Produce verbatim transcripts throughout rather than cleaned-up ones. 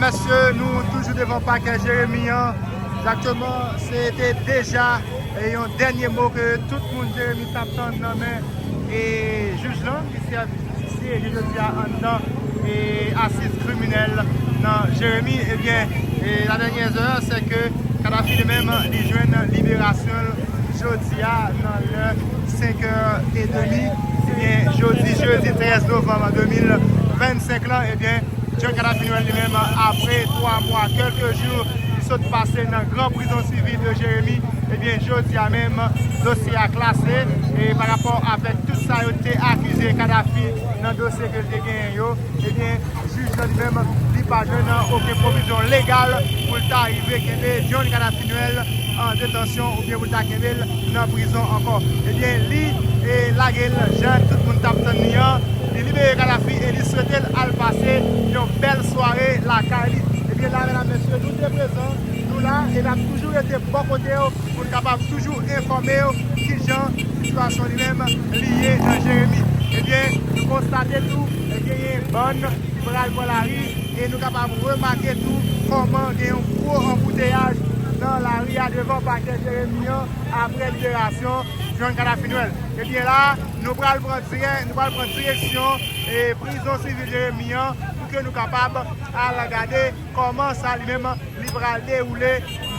Mesye, nou toujou devan pakè Jeremi an. Egzakteman, se te deja e yon dènye mo ke tout moun Jeremi t ap tann nan men e jij lan ki sèvi syeje jodi a anndan e asiz kriminèl nan Jeremi. Ebyen, e la dènyè zè, se ke Kadhafi li menm li jwenn liberasyon l jodi a nan lè senk è edmi. Ebyen, jodi jedi trèz novanm de mil vennsenk lan, ebyen, John Kadhafi Noël li menm, apre twa mwa, kèlke jou, li sot pase nan gran prizon sivil de Jeremi. Ebyen, jodi a menm, dosye a klase e pa rapò avèk tout sa yo te akize Kadhafi nan dosye ke l te genyen yo. Ebyen, jij lan li menm, li pa jwenn okenn pwovizyon legal pou l ta rive kenbe John Kadhafi Noël an detansyon oubyen pou l ta kenbe l nan prizon ankò. Ebyen, li e lage l jan tout moun t ap tann li an. Li libere Kadhafi e li swete l al pase yon bèl sware lakay li. Ebyen, la, medam, mesye, nou te prezan, nou la, e n ap toujou rete bò kote w pou n kapab toujou enfòme w kijan sitiyasyon li menm li ye nan Jeremi. Ebyen, nou konstate tou, e genyen bann ki pral pran lari, e nou kapab remake tou kòman gen yon gwo anbouteyaj nan lari a devan pakè Jeremi an apre liberasyon John Kadhafi Noël. Ebyen la, nou pral pran dirè-, nou pral pran direksyon e prizon sivil Jeremi an pou ke nou kapab al gade kòman sa li menm li pral dewoule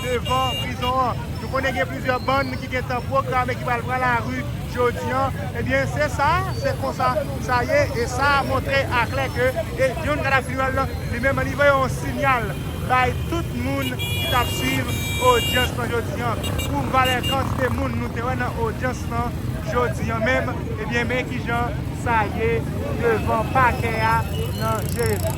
devan prizon an. Nou konnen gen plizyè bann ki gentan pwograme ki pral pran lari jodi an. Ebyen, se sa, se konsa sa ye, e sa montre aklè ke e John Kadhafi Noël li menm li voye yon siyal bay tout moun ki t ap swiv odyans lan jodi an. Pou valè kantite moun nou te wè nan odyans lan jodi an menm, ebyen, men kijan sa ye devan pakè a nan Jeremi.